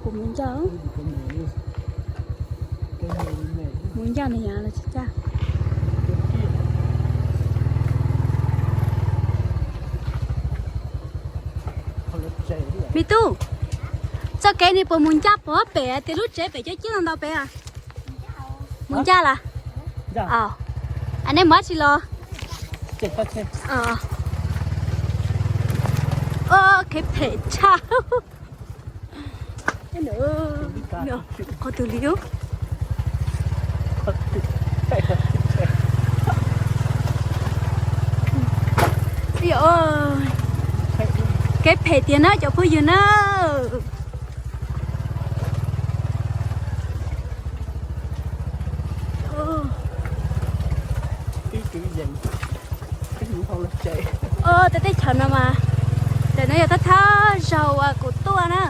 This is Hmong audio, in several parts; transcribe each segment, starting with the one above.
Kuv mus ncaj, mus ncaj no yog los tsis ncaj. Me tub, txoj kev no puas mus ncaj pem pem tias lub tsev pem coob coob ntau pem? Mus ncaj las? Nej mus dab tsi los? Kev phem tshaj. Qhov twg li? Kev phem tiag na cov phooj ywg na. Tej teb chaws no mas, ntawm no yog thab thab zaug uas kuv tuaj na.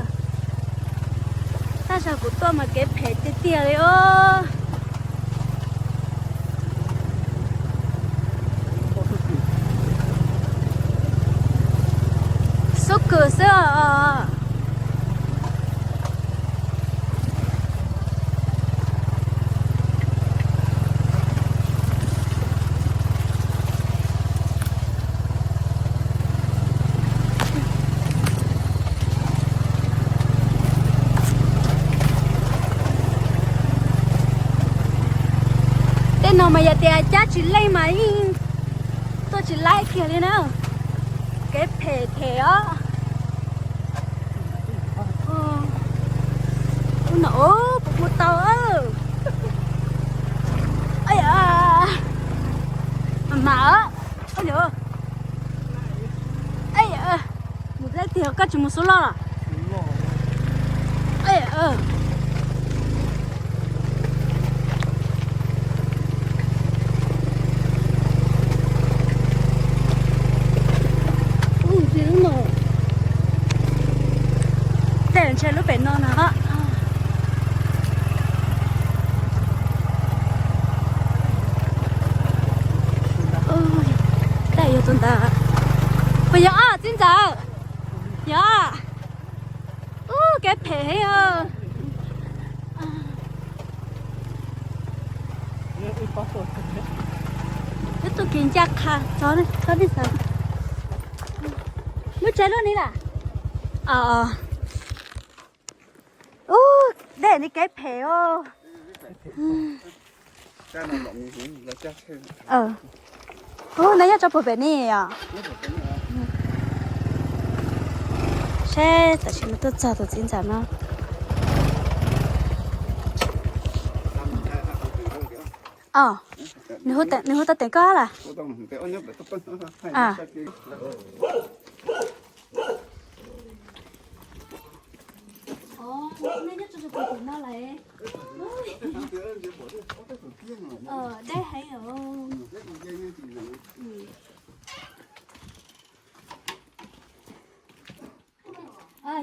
Thab zaug kuv tuaj mas kev phem tiag tiag li os. Xub kws xwb os. Tej no mas yog tias cab tsis leej mas yeej tuaj tsis laib kiag li na. Kev phem phem os. Ub no, puas mus tau? Mam mam, mus deb tiag, koj tsis mus xub loj los? Tej ntshe lub pem no na. Tej yog tus ntawd. Puas yog os txiv ntxawm? Yog. Ub, kev phem heev os. Wb tuaj kev ncaj qha txog txhob pij xav. Lub tsev lub ni lam. Ub, dej ni kev phem os. Ub, no nyob rau puag pem ni os. Seb tam sim no tuaj txog tus txiv ntxawm no. Nws hu tau teem koj lawm. Deb heev os.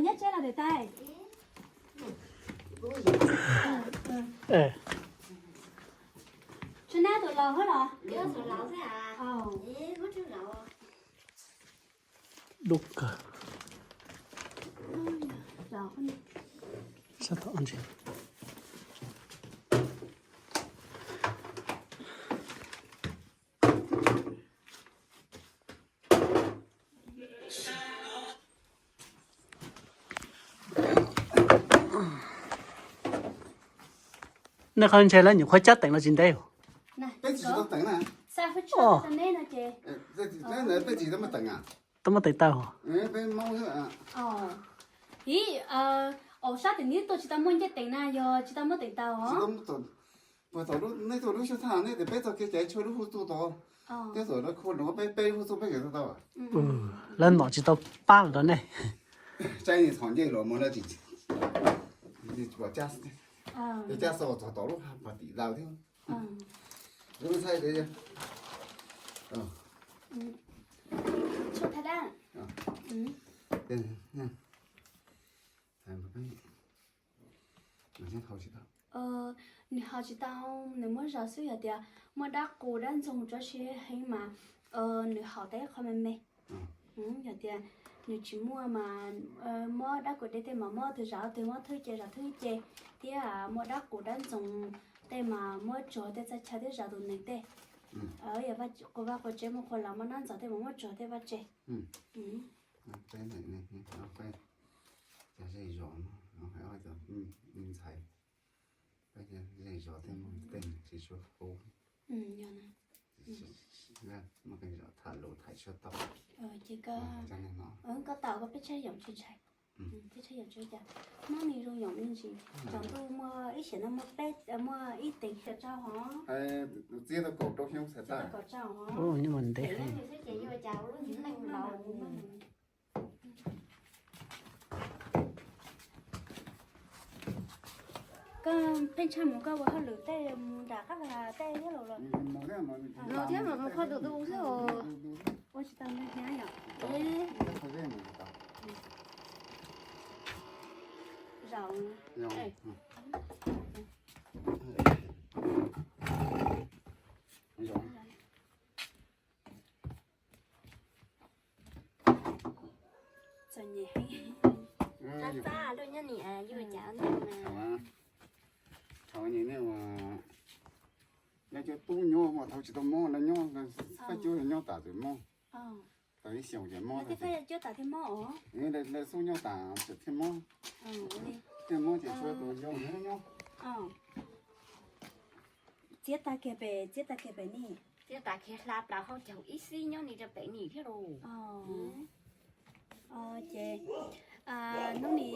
Nyob tsev los dem tais. Tshuav nab tus laus hab los? Dub kawg. Nej qhov ntshe lawv nyuam qhuav cab teem los tsis ntev. Tau muab teem tau. Ib, sab tim neb tuaj tsis tau muaj ncej teem na, yog tsis tau muab teem tau os? Puag tom nej tuaj lub xyoo thaj nej tias peb txoj kev cai tshuaj lub hu txuj tod, tej zaum lawv khu lus peb peb lub hu txuj peb kawm tau tau. Lawv nom tsis tau pab los rau nej. Saib txhom ncej los mus lawv tsis, cab xo txog tom lub pas tim daws thiab. Nws haus tsis tau, nws muab zaws xwb, yog tias muaj dab qus dab ntxoog tso siab heev mas nws haus tau ib qho me me. Yog tias Nws tsis muaj mas muab dab kuv dej tej mas muab tus zam tus muab thwb ce zam thwb ce, thiab muaj dab quv dab ntxoov tej mas muab tsuag tej txaj chaw thiab zam tus neeg tej. Yog quas vaj quas tsev muaj quas laus muaj nab ntxos tej mas muab tsuag tej vaj tse. Peb ntawm ne, peb cov zej zos no, me ntxhais, peb zej zos tej muaj tej tsis tshua qub, muaj qee zaum tham lus tham tsis tau. Ces koj tau koj peb tshab yoom tsis ntshai. Peb tshab yoom tsis cas, hnub no zoo yoom me ntsis, tsaus ntuj muaj ib xyem no muaj peb muaj ib teev xyoo tsaug hov. Txiab tau kaum rau xyoo xav tau kaum tsaug hov. Ntev xwb ces yuav cas ua lub neej laus. Koj pheej tshaj mus koj ua hauj lwm tej mus nram qab lag tej thiab los? Los thiab mas mus kho tus tu xwb os. Ua tsis tau hnyav yom. Zaum txom nyem heev. Txaj txaj lub nyob ni, yuav cas no. Thaum ub ne, lawv cov tub nyob mas thaum tsis tau mob lawv nyob, faj cuab nyob tas txawm mob. Tau ib xyoos ces mob. Faj cuab tas thiaj mob os. Lawv xub nyob tas txawm thiaj mob. Thiaj mob ces tshuav tus yau nyob. Txiab tag kiag pem, txiab tag kiag pem ni. Txiab tag kiag hla plaws hauv caug ib xib nyob ni rau pem ni thiab lauj. Ces hnub ni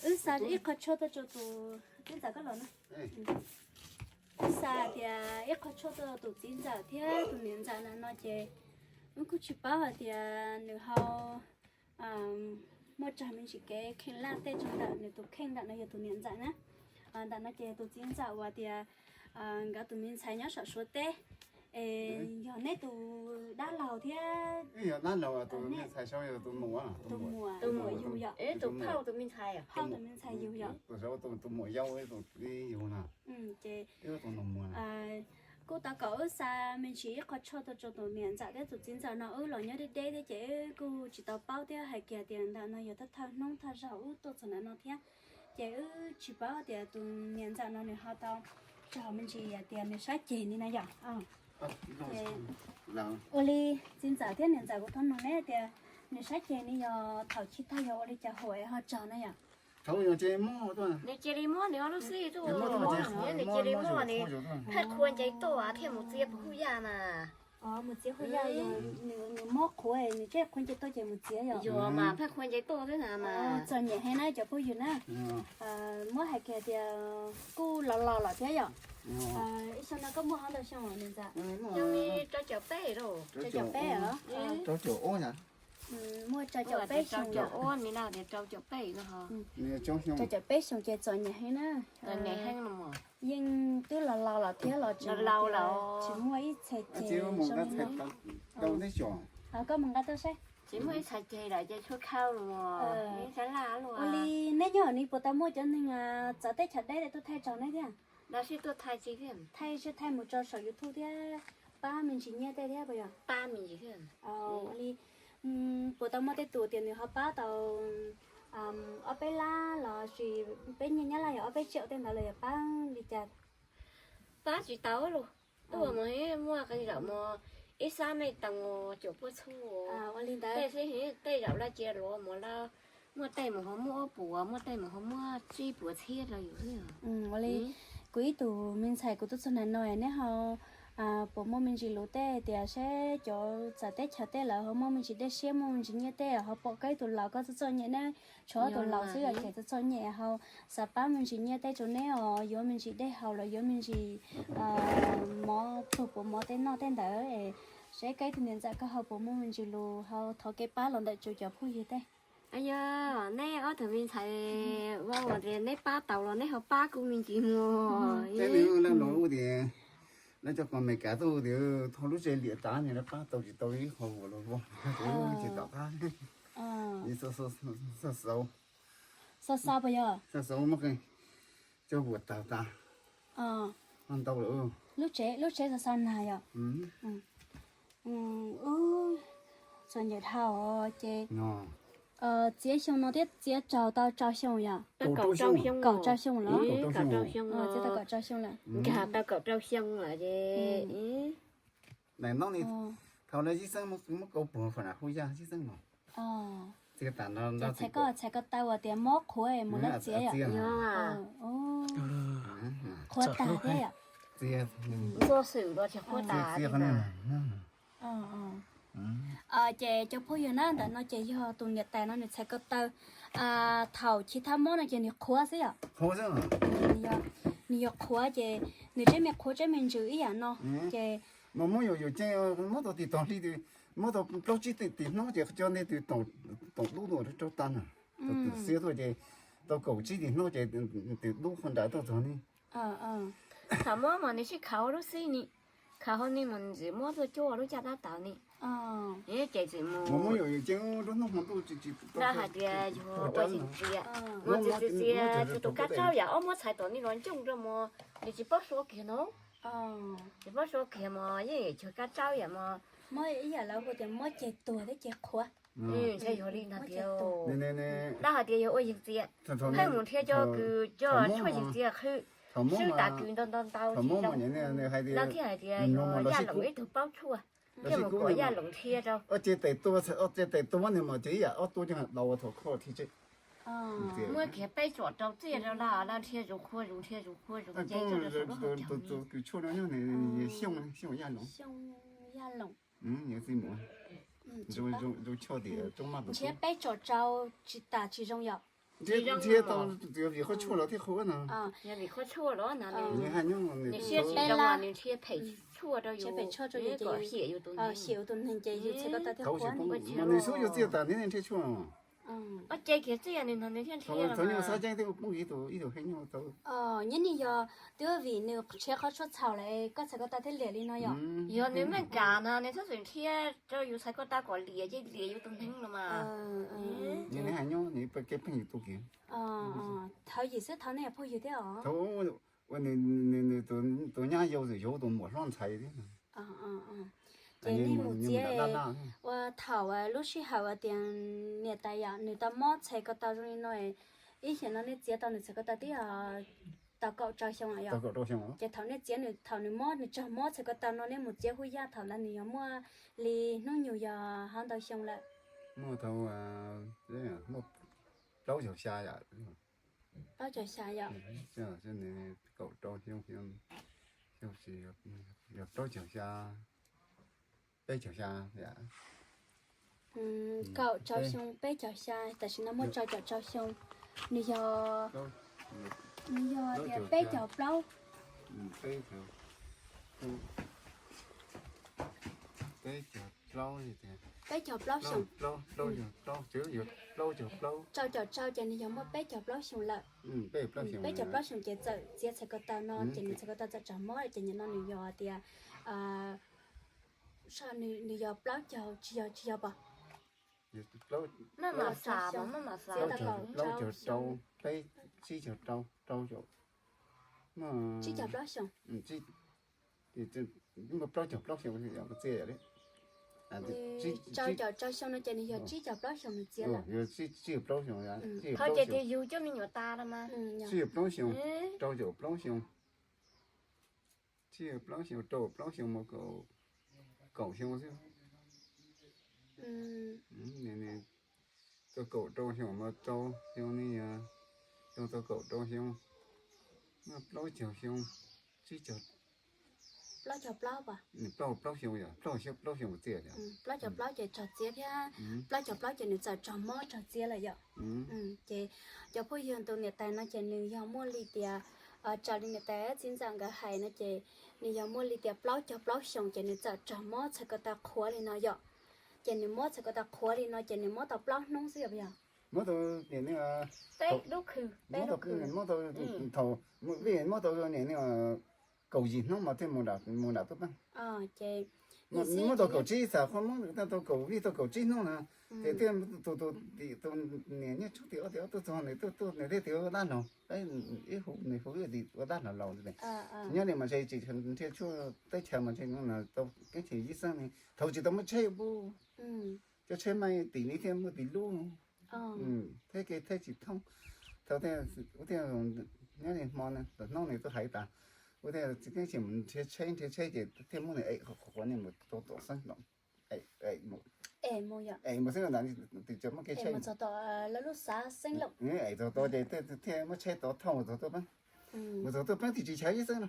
wb xa ib qho tshuaj tuaj rau tus txiv ntxawm koj los na. Wb xa tias ib qho tshuaj tuaj rau tus txiv ntxawm thiab tus niam ntxawm na no ces wb kuj tsis paub hais tias nws ho muaj tsawg me ntsis kev kheej laj tej rau ntawm nws tus kheej ntawm no yog tus niam ntxawm na. Ntawm no ces yog tus txiv ntxawm uas tias nkawd tus me ntxhais nyob saum Suav teb. Es yog neb tus dab laug thiab. Yog dab laug, tus me ntxhais saud yog tus muam, tus muam yug yom. Tus phauj tus me ntxhais, phauj tus me ntxhais yug yom. Tus muam yau ib yug na. Ces kuj tau kom wb xa me ntsis ib qho tshuaj tuaj rau tus niam ntxawm thiab tus txiv ntxawm no wb los nyob deb deb thiab ces wb kuj tsis tau paub thiab hais kiag tias ntawm no yog thawj thawj hnub thawj zaug wb tuaj txog ntawm no thiab. Ces wb tsis paub tias tus niam ntxawm no nws ho tau raug me ntsis hais tias nws sab ceg li na yom. Ua li txiv ntxawm thiab niam ntxawm kuv thov nug neb tias nws sab ceg li yog thaum chiv tag yog ua li cas huam es ho raug na yom? Nws cia li muab nws ob lub xib tuaj, nws cia li muab nws phaj qhua nce tuaj thiaj mus txiav puas huj yaj mas. Mus txiav huj yaj, nws mob qhuav nws tseb qhua nce tuaj ces mus txiav yom. Yog mas phaj qhua nce tuaj xwb mas. Txom nyem heev na cov phooj ywg na. Muab hais kiag tias kuj laus laus lawm thiab yom. Ib xyoo no koj muaj ho ntau xyoo niam ntxawm? Rau caum peb, rau caum peb os. Muaj rau caum peb xyoo, rau caum peb, rau caum peb xyoo ces txom nyem heev na. Yeej twb laus laus lawm thiab los tseem tsis muaj ib txhais ceg zoo li no. Koj mus nqa tuaj saib. Tsis muaj ib txhais ceg lawm ces tshuav khau los. Ua li neb nyob ni puas tau muaj cov neeg txawv teb chaws deb tuaj thaij tsaug neb thiab? Thaij sib thaij mus tso saum YouTube thiab pab me ntsis nyiaj tej thiab puas yog? Ua li puas tau muaj tej tus tias nws ho pab tau ob peb lab los sis peb nyiaj Nyab Laj yog ob peb tsiaum tej ntawd los yog pab li cas? Pab tsis tau los. Tuaj mas muaj qee zaum mas ib xab mej toos cuam puaj txhub. Ua li ntawd tej xwb, tej zaum laj cia luag mus laj, muaj tej mus ho muaj ob puas, muaj tej mus ho muaj tsib puas txhiab rau yus xwb. Ua li kuv ib tug me ntxhais kuv tuaj txog ntawm no neb ho puas muaj me ntsis lus tej tias seb cov txawv teb chaws tej lawv ho muaj me ntsis dej siab muaj me ntsis nyiaj tej ho pom koj ib tug laus koj txom txom nyem ne, tshuav tus laus xwb yog ces txom txom nyem ho xav pab me ntsis nyiaj tej rau neb os, yuav me ntsis dej haus los yuav me ntsis mov pluag puas mov tej noj tej ntawd, seb koj ib tug niam ntxawm koj ho puas muaj me ntsis lus ho thov kev pab los ntawm tsuas cov phooj ywg tej. Yog neb ob tug me ntxhais ua tias neb pab tau los neb ho pab kuv me ntsis mus. Lawv tias lawv cov qos Amelikas tuaj tias thov lub tsev liam tas ne, lawv pab tau tsis tau ib qho vuas los vog, tsis tom qab. Xav xav puas yog? Xav xav muaj qee cov vuas tawg tas. Ho ntau lawm. Lub tsev, lub tsev xav xav nag yog? Wb Txom nyem dhau ces txiav xyoo no thiab txiav tsaug tau rau xyoo yom? Kaum rau xyoo lawm. Txiav tau kaum rau xyoo lawm. Nkag tau kaum rau xyoo lawm ces thaum no yij xeeb muab kauv puag fa na hu yaj yij xeeb no. Txhais ko taw uas tias mob qhuav mus lawv txiav yom? Qhuav tag thiab yom? Txiav, txiav qhuav tag. Ces cov phooj ywg na, ntawm no ces yog tus niam tais no nws txhais ko taw thaum chiv thab mob no ces nws qhuav xwb yom? Nws yog qhuav ces nws tseb me qhuav tseb me ntsws ib yam no ces mas muab yuam yuam ceeb, muab tau tim tog hli, muab tau plaub tsib tim hnub ces cov ntej twb toom dub tuaj rau tag na, xiab tuaj ces tau kaum tsib tim hnub ces twb dub qhov nram tuaj txog ni. Thaum mob mas nws sib khav lub xib ni, khav hauv ni mas nws txawm muab tuaj cuab lub caj dab tawm ni. Ces txawm mus muab yuam yuam ceeb rau hnub hmo ntuj tsis tsis tau hais tias yuav ua yeeg txias, mus txias txias txias tus kab tsaub yam ob muab txhais tom ni los ncooj rau mos, nws tsis paub sua kiag no. Tsis paub sua kiag mos yeej yam cuag kab tsaub yam mos. Mob ib yam lawv hu tias mob ceg tuag thiab ceg qhuav. Ntshe yog li ntag tiag. Dab hais tias yog ua yeeg txias, pheej mus nrhiav cov kws coj tshuaj yeeg txias qhwv, swb tas kws ntau ntau ntau tsis zoo. Lawv thiaj hais tias yog Yaj Loos ib tug paub tshuaj, thiaj mus kom Yaj Loos nrhiav rau. Ces tes tua, ces tes tua nws mas ces ib yam ob tua coj daus thaum kho thiab tsev. Muab kiag peb tsom rau txiaj rau lawm, lawv nrhiav zus qhua zus nrhiav zus qhua zus ces tus kws tshuaj no nyob Xyooj, Xyooj Yaj Loos. Yaj Loos. Yog txiv mus zoo choj tias nrhiav peb tsom rau tsis tas tsis zoo yom? Nrhiav tau vim qhov tshuaj los thiaj qhuav no. Yog vim qhov tshuaj los no, nws haj nyob nws siab tsis zoo los nws nrhiav phem tshuaj rau yus, kom xyem yus tus neeg, xyem yus tus neeg ces yus txhais ko taw thiaj qhuav. Nws xub yuav txiaj tas nws nrhiav tshuaj. Ob ce kiag txiaj nws no nws thiaj nrhiav. Thaum nyuj xab ceeb twb poob ib tug ib tug heev nyuj tau. Nyob ni yog twb vim nws nrhiav qhov tshuaj txhaum lawm koj txhais ko taw thiaj liam li no yom? Yog nws meej kam no nws txhob txwm nrhiav rau yus txhais ko taw kom liam ces liam yus tus neeg no mas. Nws haj nyob nws kev pheej yus tu kiag. Thov yim xwb thov nej phooj ywg thiab os. Ua nws tus nyab yau yog tus muam hlob ntxhais thiab. Ces nej mus txiav ua thaum lub sij hawm tias niam tais yom nws tau mob txhais ko taw zoo li no, ib xyoos no nej txiav tau nws txhais ko taw twb yog tau kaum rau xyoo lawm yom? Ces thaum nej txiav nws thaum nws mob nws tsaug mob txhais ko taw no nej mus txiav hu yaj thaum ntawd nws yog muaj li hnub nyoog yog hov ntau xyoo lawm? Muaj tau muaj plaub caug xya yom. Plaub caug xya yom? Kaum rau xyoo, yog plaub caug xya, peb caug xya. Kaum rau xyoo peb caug xya, tam sim no muaj rau caum rau xyoo, nws yog, nws yog tias peb caug plaub. Peb caug plaub xyoo. Rau caum rau ces nws yog muaj peb caug plaub xyoo lawm. Peb caug plaub xyoo ces txawm txiav txhais ko taw no ces nws txhais ko taw txawm tsaug mob ces nim no nws yog tias nws yog plaub caug tsis yog tsis yog pom. Plaub caug rau, peb, tsib caug rau, rau caum, tsib caug plaub xyoo. Plaub caug plaub xyoo txiav yom li. Rau caum rau xyoo no ces nws yog tsib caug plaub xyoo nws txiav lawm. Tsib caug plaub xyoo, qhov ces tias yus coj me nyuam tas los mas. Tsib caug plaub xyoo, rau caum plaub xyoo. Tsib caug plaub xyoo, rau caum plaub xyoo mas kaum xyoo xwb. Tau kaum rau xyoo mas rau xyoo ni yog, xyoo tau kaum rau xyoo, muaj plaub caug xyoo, tsib caug, plaub caug plaub, plaub caug plaub xyoo yom, plaub caug plaub xyoo txiav yom. Plaub caug plaub ces raug txiav thiab, plaub caug plaub ces nws txawm raug mob raug txiav lawm yom. Ces cov phooj ywg tus niam tais no ces nws yog muaj li tias, raws li niam tais txiv ntxawm nkawd hais no ces nws yog muaj li tias plaub caug plaub xyoo ces nws txawm raug mob txhais ko taw qhuav li no yom. Ces nws mob txhais ko taw qhuav li no ces nws mob tau plaub hnub xwb yom, yog? Mob tau, mob tau, thaum, vij mob tau niam kaum yim hnub mas thiaj mus nram tuaj pab. Mob tau kaum tsib, xam qhov mob tau kaum vij tau kaum tsib hnub na, ces thiaj tus, tus niam nyob tsuj tim ob tim ob tuaj txog nws tuaj, nws thiaj tias ua dab laug, ib hu nws hu ib tim ua dab laug laus. Nyob li mas ntshe tsis nrhiav tshuaj teb chaws mas ntshe tau keeb cheem yib xeeb ne, thaum tsis tau muaj tsheb pub. Cov tsheb mas tim li thiaj muaj tim lub, thiab kev thaj tsis thoob. Thaum ub thiaj, nyob li hmo tom hnub nws tuaj hais tas, ua thiaj txiv neej tsis mus nrhiav tsheb, nrhiav tsheb ces thiaj muab nws ev qhov qhov nej mus tau tom xeeb los, ev mus xeeb los ntawd, tim tsev muaj kev tsheb, ev txog tod ces thiaj muab tsheb tod thauj mus txog tuaj peeb, mus txog tuaj peeb tim tsis chaw ib xeeb no.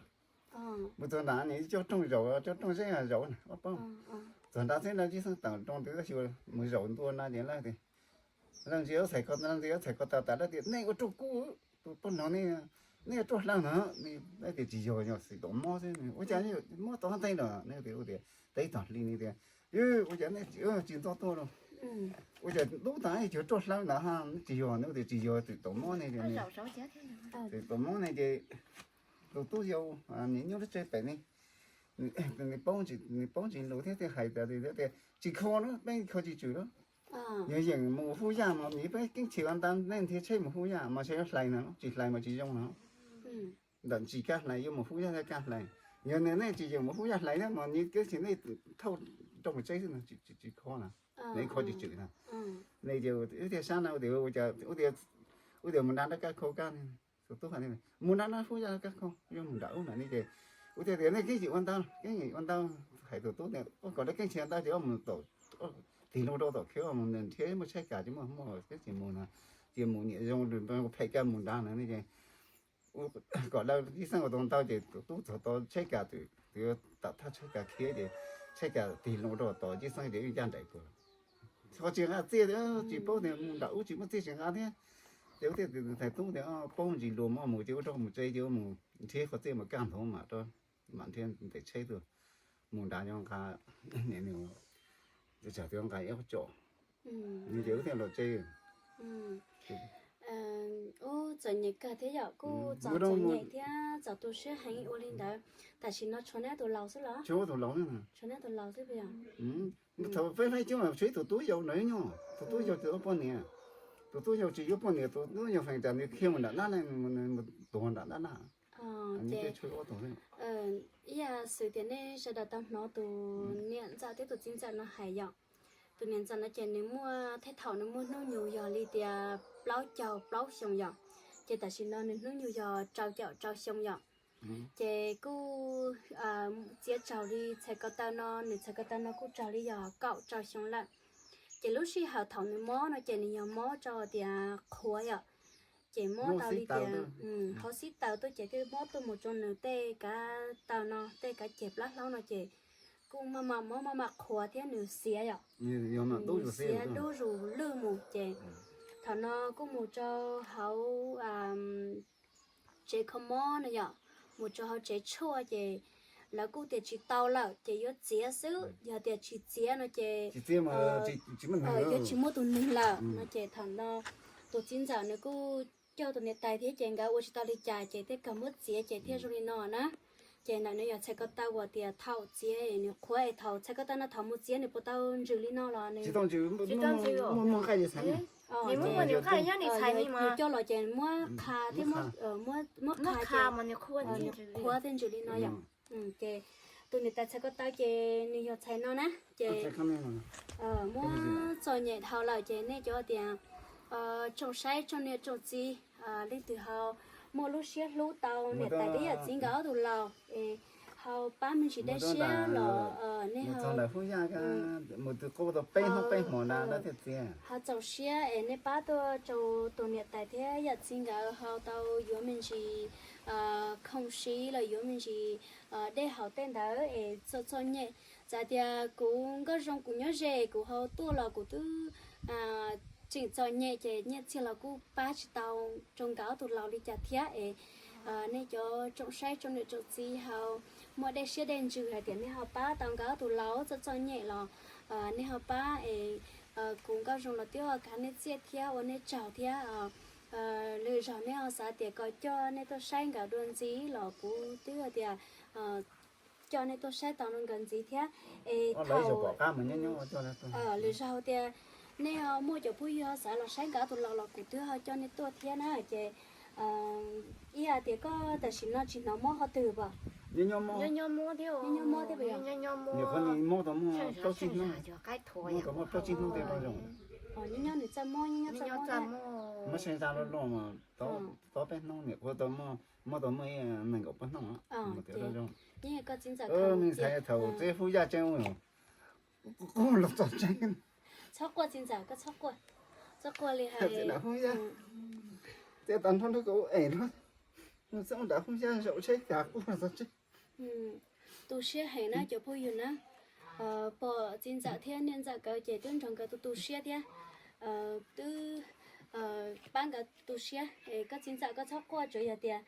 Mus txog nrad nws coj rooj zaum, coj rooj zeb zaum na ob pab. Txog nrad xeeb no ib xeeb teem roo twb xyuas mus zaum ntua no ces lawv tias, leej txiv txhais ko, leej txiv txhais ko taw tas lawv tias nej ua ruaj kub, tus poj no, nej ua ruaj hlaw no, lawv tias tsis yog, yog xwm tom mob xwb. Ua cas mob tom ntej no, nws tias ua tias teb tog hli nws tias, ua cas nej tsis ntxov tuaj los, ua cas tub tas cuag ruaj hlaw ntawd, tsis yog, nws tias tsis yog xwm tom mob ne, xwm tom mob ne ces tus tub yau, nws nyob lub tsev pem ne, nws paub, nws paub ntsis lus thiab thiaj hais tias, tias tsis kho na, peb kho tsis tswm na. Yog yeem mus hub yaj mas nws peb keeb chim ua ntau, nej nrhiav tsheb mus hub yaj mas tsheb yuav hlais no, tsis hlais mas tsis zoo no. Ntawm ntsis kab hlais yuav mus hub yaj thiab kab hlais. Yog nws nej tsis yeem mus hub yaj hlais thiab mas nws keeb chim nej thauj rau mus tsev xwb no, tsis kho na, nws kho tsis tswm na. Nej ces wb thiaj sab na, ua tias, ua tias mus nrad nrab kab khau kab, tus tub hais, mus nrad nrab hub yaj kab khau, yuav mus nram ub na ne ces, ua tias tias nej keeb chim ua ntau, keeb chim ua ntau, hais tus tub tias ua kom lawv keeb chim ua ntau ces mus tom, tig loo rau tom khiv mus nrhiav muaj tsheb kas ces muaj, muaj keeb chim mus no, ces mus niam zoo phem kawg mus nrad na ne ces kom lawv ib xeeb ua tau ntau ces tus tub txog tau tsheb kas twb, twb yuav tawm thaj tsheb kas khiav ces tsheb kas tig loo rau tom ib xeeb ces ncaj nraim puag. Qhov tsis nqa txiaj, tsis paub tias mus nram ub tsis muaj txiaj tsis nqa thiab. Ces ua tias tus ntxhais tub tias paub ntsis lus mas mus ces ua rau mus tsev ces mus nrhiav qhov txiaj mus kaj nthuav mam rau, mam nrhiav ntes tsheb tuaj mus nrad yuav nqa, nws tsam tuaj nqa ib qho tsom, nws ces wb thiaj los tsev. Ub, txom nyem kawg thiab yom, kuj txom txom nyem thiab txom tu siab heev ua li ntawd. Tam sim no tshuav neb tus laus xwb los? Tshuav tus laus, tshuav neb tus laus xwb puas yog? Thaum peb faib coob tshuav ib tus tub yau ntawd nyob, tus tub yau tsis yuav poj niam, tus tub yau tsis yuav poj niam, tus tub yau feem tsam nws khiav mus nram dab laj, nws mus tuag nram dab laj. Ces ib yam xwm tias nej sawv daws tau hnov tus niam ntxawm thiab tus txiv ntxawm no hais yom, tus niam ntxawm no ces nws muaj, thib thaum nws muaj hnub nyoog yog li tias plaub caug plaub xyoo yom, ces tam sim no nws hnub nyoog yog rau caum rau xyoo yom. Ces kuj txiav tsaug li txhais ko taw no, nws txhais ko taw no kuj tsaug li yog kaum rau xyoo lawm. Ces lub sij hawm thaum nws mob no ces nws yog mob rau tias qhuav yom, ces mob tau li tias qhov xib taws tuaj ces twb mob tuaj mus rau nws tej kav taw no, tej kav ceg plab hlaub no ces kuj maj mam mob maj mam qhuav thiab nws xiav yom, xiav dub zus lwj mus ces thaum no kuj mus rau hauv tsev kho mob no yom, mus rau hauv tsev tshuaj ces lawv kuj tias tsis tau lawm ces yuav txiav xwb, yog tias tsis txiav no ces yuav tsis muaj tus neeg lawm no ces thaum no tus txiv ntxawm nws kuj coj tus niam tais thiab ces nkawd ua tsis tau li cas ces thiaj kawg muab txiav ces thiaj zoo li no na. Ces ntawm no yog txhais ko taw uas tias thaum txiav nws qhuav es thaum txhais ko taw no thaum mus txiav nws puas tau ntsws li no los nws tsis tau ntsws. Nws coj los ces muab qha thiab muab qha thiaj ntsws li no yom. Ces tus niam tais txhais ko taw ces nws yog txhais no na ces muab txom nyem dhau lawm ces nej cov tias tsoom saib tsoom niam tsoom txiv, leej twg ho muaj lub siab hlub tau niam tais thiab yawm txiv nkawd ob tug laus es ho pab me ntsis dej siab los nej ho mus tus qub tau peb hnub peb hmo na thiaj txiav. Ho txaus siab es nej pab tuaj rau tus niam tais thiab yawm txiv nkawd ho tau yuav me ntsis khoom siv los yuav me ntsis dej haus tej ntawd es txom txom nyem. Txawm tias kuv Nkauj Zoo kuv nyob ze kuv ho tuaj los kuv twb tseem txom nyem ces nyiaj txiag los kuj pab tsis tau rau nkawd ob tug laus li cas thiab es nej cov tsoom saib tsoom niam tsoom txiv ho muaj dej siab dej ntsws hais tias nej ho pab tau nkawd ob tug laus txom txom nyem los nej ho pab es kuv Nkauj Zoo los twb ho kav nej txiaj thiab ua nej tsaug thiab. Lwm zaug nej ho xav tias kom coj nej tuaj saib nkawd dua ntxiv los kuv twb hais tias coj nej tuaj saib tau nkawd ntxiv thiab. Es thaum lwm zaug tias nej ho muaj cov phooj ywg ho xav los saib nkawd ob tug laus los kuv twb ho coj nej tuaj thiab na ces ib yam tias koj tam sim no tsis hnov mob qhov twg pom? Nyob nyob mob, nyob nyob mob thiab, nyob nyob mob, nws qhov nws mob tau muaj plaub tsib hnub, mob tau muaj plaub tsib hnub tej zoo. Nyob nyob nws txaj mob, nyob nyob txaj mob, mob seej zaj loj loj mas tau peb hnub, nws qhov tau mob tau muaj ib nees nkaum peb hnub. Thaum teb hub yaj tseeb ua quaj los txog tseeb. Txhob quaj txiv ntxawm, koj txhob quaj, txhob quaj li hais. Txiv ntxawm hub yaj, txiv tas nrho nrog koj ua es no, txhob nram hub yaj zaum tsheb tas quaj los txog tseeb. Tu siab heev na cov phooj ywg na. Pom txiv ntxawm thiab niam ntxawm nkawd ces twb nrog nkawd tu tu siab thiab, twb pab nkawd tu siab. Es koj txiv ntxawm koj txhob quaj, tsuav yog tias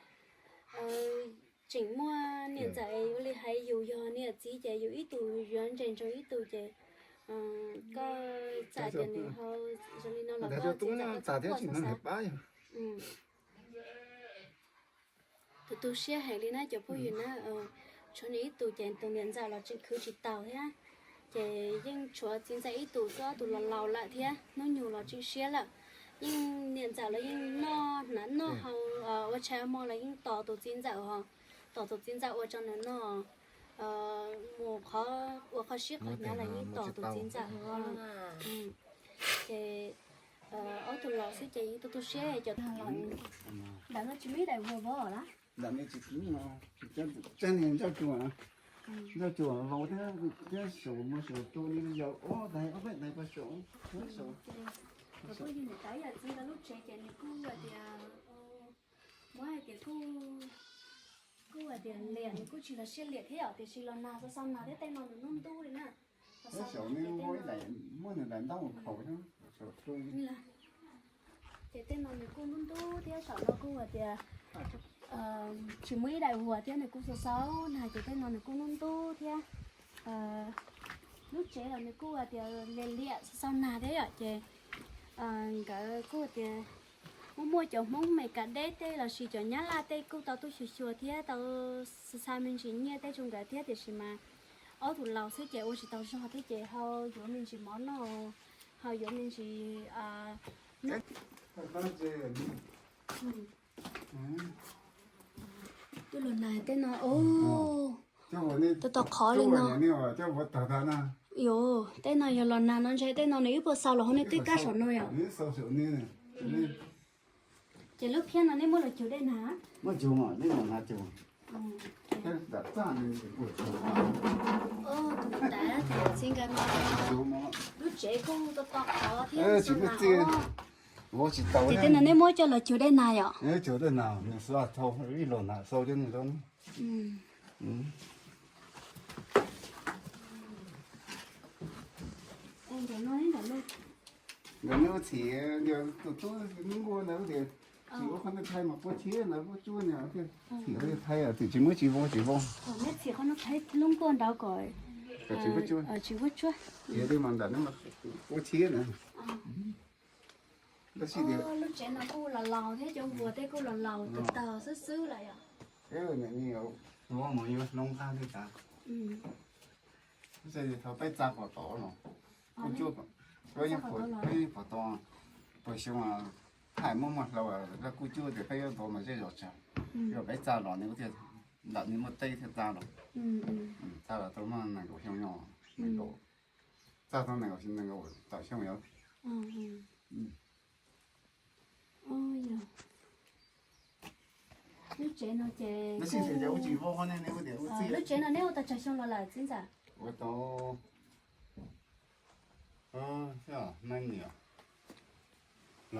tseem muaj niam ntxawm es ua li hais yus yog niam txiv ces yus ib tug yuav ntseeg ntsoov ib tug ces koj txawm tias nws ho zoo li no los koj txiv ntxawm koj txhob quaj xav xav. Tu tu siab heev li na cov phooj ywg na. Tshuav nws ib tug ces tus niam ntxawm los tseem khwv tsis taus thiab, ces yeej tshuav txiv ntxawm ib tug xwb, ob tug los laus lawm thiab hnub nyoog los tseem siab lawm. Yeej niam ntxawm los yeej noj hnav noj haus, ua tshais ua hmo los yeej tos tus txiv ntxawm os, tos tus txiv ntxawm ua rau nws noj, mus qhov ua qhov sib qhov hnyav los yeej tos tus txiv ntxawm os. Ces ob tug laus xwb ces yeej tu tu siab cov ntawm no tsis muaj ib daim vuag vov lawm. Ntawm no tsis muaj, cov niag ncauj tsuas, ncauj tsuas vau thiab, thiab saum mus saum rau li yog ob daim ob peb daim pas saum, saum. Cov phooj ywg niam tais yawm txiv lawv lub tsev ces nws kuj hais tias, muab hais tias kuj, kuj hais tias liam, nws kuj tsis los siab liam thiab yom, tiam sis los nag xav xav nag thiab, tej no nws ntub ntub li na. Saum ne muaj ib daim, muaj nws daim ntaub khaus thiab. Ces tej no nws kuj ntub ntub thiab, saum no kuj hais tias tsis muaj ib daim vuag thiab, nws kuj xav xav nag, ces tej no nws kuj ntub ntub thiab. Lub tsev los nws kuj hais tias liam liam xav xav nag thiab yom, ces nkawd kuj hais tias muaj muaj cov Hmoob Mes Kas deb tej lossis cov Nyab Laj tej kuj tau tuaj xyuas xyuas thiab tau xa xa me ntsis nyiaj tej rau nkawd thiab, tiam sis mas ob tug laus xwb ces ua tsis tau zog thiab ces ho yuav me ntsis mov noj, ho yuav me ntsis noj. Twb los nag tej no, twb tau qhov li no. Yog tej no yog los nag no ntshe tej no nws ib puas xaus los ho nws twb kab saum no yom. Ces lub phiab no nej muab los cug dej nag? Tus ntawd txiv nkawd no, lub tsev kuj to to qhov thiab. Tsis muaj txiaj, vov tsis tau. Ces tej no nej muab coj los cug dej nag yom? Cug dej nag, nws xav thau ib los nag xau cov nws rau. Nkawd neb ua txhim, tus tub nub nkuaj ntawd tias tsis ua qhov no thaij mas quaj chib ntawd quaj tsuab ntawd thiaj txhim thaij, tsis muaj tsis vau tsis vau. Neb txhim qhov no thaij lub nkuaj nraud kom tsis vuab tsuab. Tsis vuab tsuab. Yog li mas ntawm no mas quaj chib ntawd. Tab sis tias lub tsev no kuj los laus thiab, cov vuas tej kuj los laus tawg tawg xwb xwb lawm yom. Mus yuav hloov qab li cas. Thaum peb txaj pom tod los, kuj cuab, peb pom tod, puas xyoo thaij muaj muaj hlau, kuj cuab tias peb yuav ntov mas zej zos tsawg. Yog peb txaj los nws thiaj, ntawm nws muaj teb thiaj txaj los. Txaj los tau muaj nees nkaum xyoo nyob, nees nkaum, txaj tau nees nkaum, nees nkaum tawm xyoo yom. Lub tsev no ces, lub tsev no neb ua tau tsawg xyoo los lawm txiv ntxawm? Ua tau, los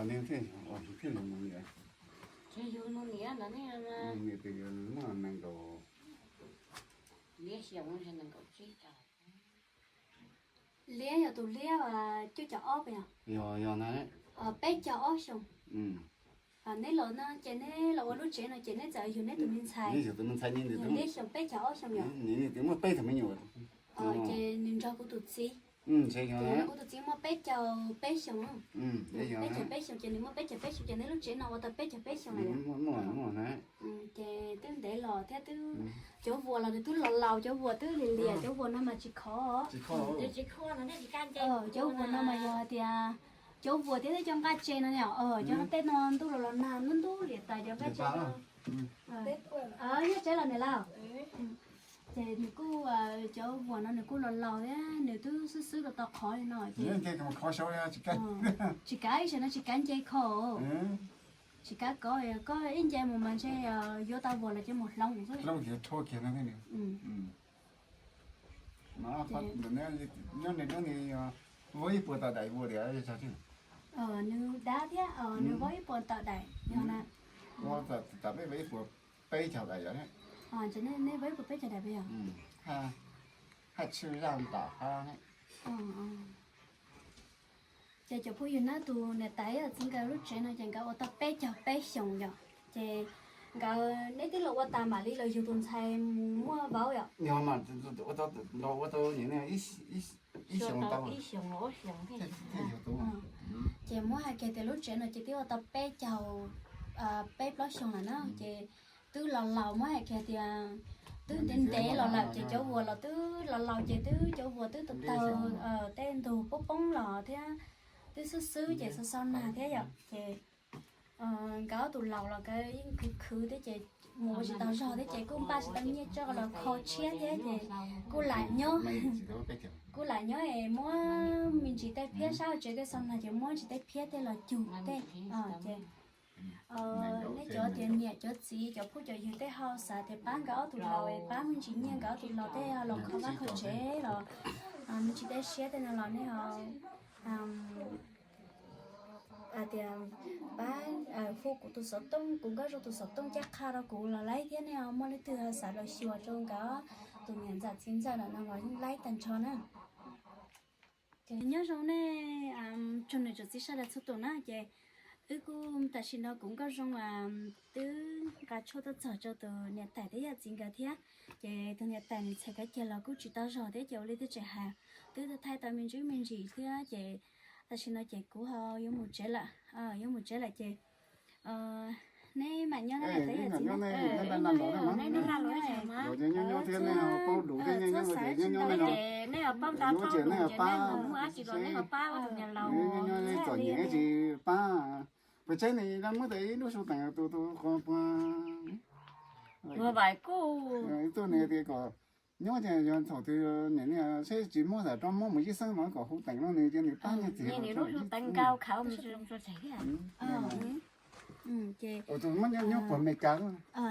ne thiaj, thiaj los mus niam. Mus niam tes muaj nees nkaum, liab yog tus liab cuaj caum ob puas yog? Yog, yog na. Peb caug ob xyoo. Neb los no ces neb los ua lub tsev no ces neb txawm yug neb tus me ntxhais, yug liab xyoo peb caug ob xyoo yom. Ces nws nrog kuv tus txiv, ces kuv tus txiv muaj peb caug peb xyoo, peb caug peb xyoo ces nws muaj peb caug peb xyoo ces neb lub tsev no ua tau peb caug peb xyoo lawm yom. Ces twb ntev los thiab twb, cov vuas los nws twb los laus, cov vuas twb lim liam, cov vuas no mas tsis khov. Cov vuas no mas yog hais tias cov vuas thiab tej cov nqaj tse no, cov tej no ntuj los los nag ntub ntub liam tas cov nqaj tse no. Yog tsev los niam laus. Ces nws kuj, cov vuas no nws kuj los laus thiab nws twb xwb xwb los tau qhov li no ces, tsis kav ib sab no tsis kav nce kho, tsis kav kov, koj ib nce mus mas ntshe yuav tau vuas los ces mus hloov xwb. Nyob ne, nyob ne, vaub ib puas tawm daim vuas tias. Nws dab thiab nws vaub ib puas tawm daim yog na. Tam peb vaub ib puas peb caug daim yom. Ntshe nej vaub ib puas peb caug daim peb yog. Haj tshwj zaj ntam qab. Ces cov phooj ywg na, tus niam tais yog txiv nkawd lub tsev no ces nkawd ua tau peb caug peb xyoos yom. Ces nkawd neb twb los ua tas mam li los yug tus ntxhais mus muaj vauv yom. Ua tau ib xyoos tau. Ces muab hais kiag tias lub tsev no ces twb ua tau peb caug, peb plaub xyoos lawm na ces twb los laus, muab hais kiag tias twb ntev ntev los lawm ces cov vuas los twb los laus ces twb cov vuas twb tau taug tej ntug poob poob los thiab twb xwb xwb ces xo xau nag thiab yom ces nkawd ob tug laus los nkawd yeej khwv khwv thiab ces mus ua tsis tau zog thiab ces kuj npaj tsis tau nyiaj coj los kho tshiab thiab ces kuj lam nyob, kuj lam nyob es muab me ntsis tej phiab sab tsev tej xo nag ces muab ntsis tej phiab tej los cug tej ces neb cov tias niam cov txiv cov phooj cov ywg tej ho xav tias pab nkawd ob tug laus es pab me ntsis nyiaj nkawd ob tug laus tej los kho vaj kho tsev los me ntsis tej siab tej no los nej ho tias pab hu kuv tus xov tooj, kuv Nkauj Zoo tus xov tooj caj qha rau kuv los laib thiab nej ho muaj leej twg xav los xyuas rau nkawd tus niam ntxawm txiv ntxawm lawm no los yeej laib tag nrho na. Nyob zoo nej tsoom niam tsoom txiv sawv daws txhua tus na ces wb kuj tam sim no kuv Nkauj Zoo twb nqa tshuaj tuaj txog rau tus niam tais thiab yawm txiv nkawd thiab ces tus niam tais nws txhais kav cia los kuj tsis tau zog thiab ces ua li twb tseem hais twb thaij tau me ntsis me ntsis thiab ces tam sim no ces kuv ho yuav mus tsev lawm, yuav mus tsev lawm ces neb mam nyob na. Neb ho paub nta paub lus ces neb ho muaj dab tsi los neb ho pab ua tus niam laus. Txom nyem tsis pab. Puas tsaib ne, muab tas ib lub su teem tus tus qhov puas Tus vaim kuj ib tug nws tias kom nyob ces yog thaum twg niam niam seb tsis muab xam rov muab mus ib xeeb no kom hu teem no nws ces nws pab nyiaj txiag nws lub su teem nkaus khaws mus tso tseg thiab. Tus muab nyob puag Amelikas.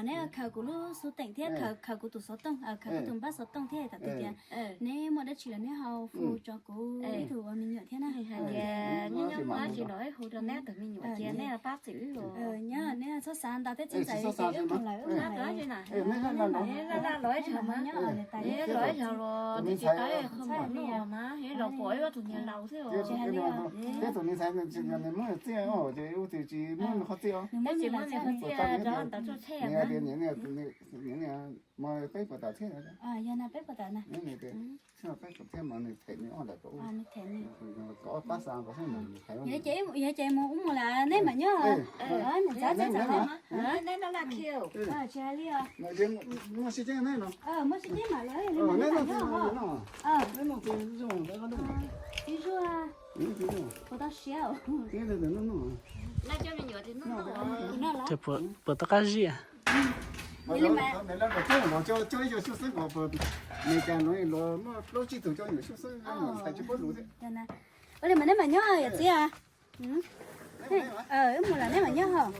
Neb khaws kuv lub xov tooj thiab khaws kuv tus xov tooj, khaws kuv tus npab xov tooj thiab thaum twg tias neb muaj dab tsi los neb ho hu tso kuv ib tug ua me nyuam thiab na. Nyob nyob muaj dab tsi los hu rau neb tus me nyuam cia neb pab txim wb los. Nyob neb txhob xav ntau thiab txiv ntxawm ces wb tus lawm wb laj laj los ib zaug mas, los ib zaug los twb tsis tau qhov muag no mas los pom wb ob tug niam laus thiab. Thiab tus me ntxhais nws muab txiaj ces ua twb tsis muab qhov txiaj. Tsis muab qhov txiaj rau ntawd tso tsheb mas. Mas peb puas tawm thiab? Yog na peb puas tawm na. Peb puas thiab mas nws them nws ob lawm, nws them nws. Yog ces mus ub mus lawm neb mam nyob. Neb tsis hais li os. Muaj sib ceeb mam los neb mam nyob. Tib zuag puas tau siav. Puas tau qab zib? Coj ib co xyuj xeeb kom Amelikas no los muaj plaub tsib tug coj nyuam xyuj xeeb ntxhais tsis paub lus thiab. Ua li mas neb mam nyob yawm txiv. Wb mus lawm neb mam nyob hos.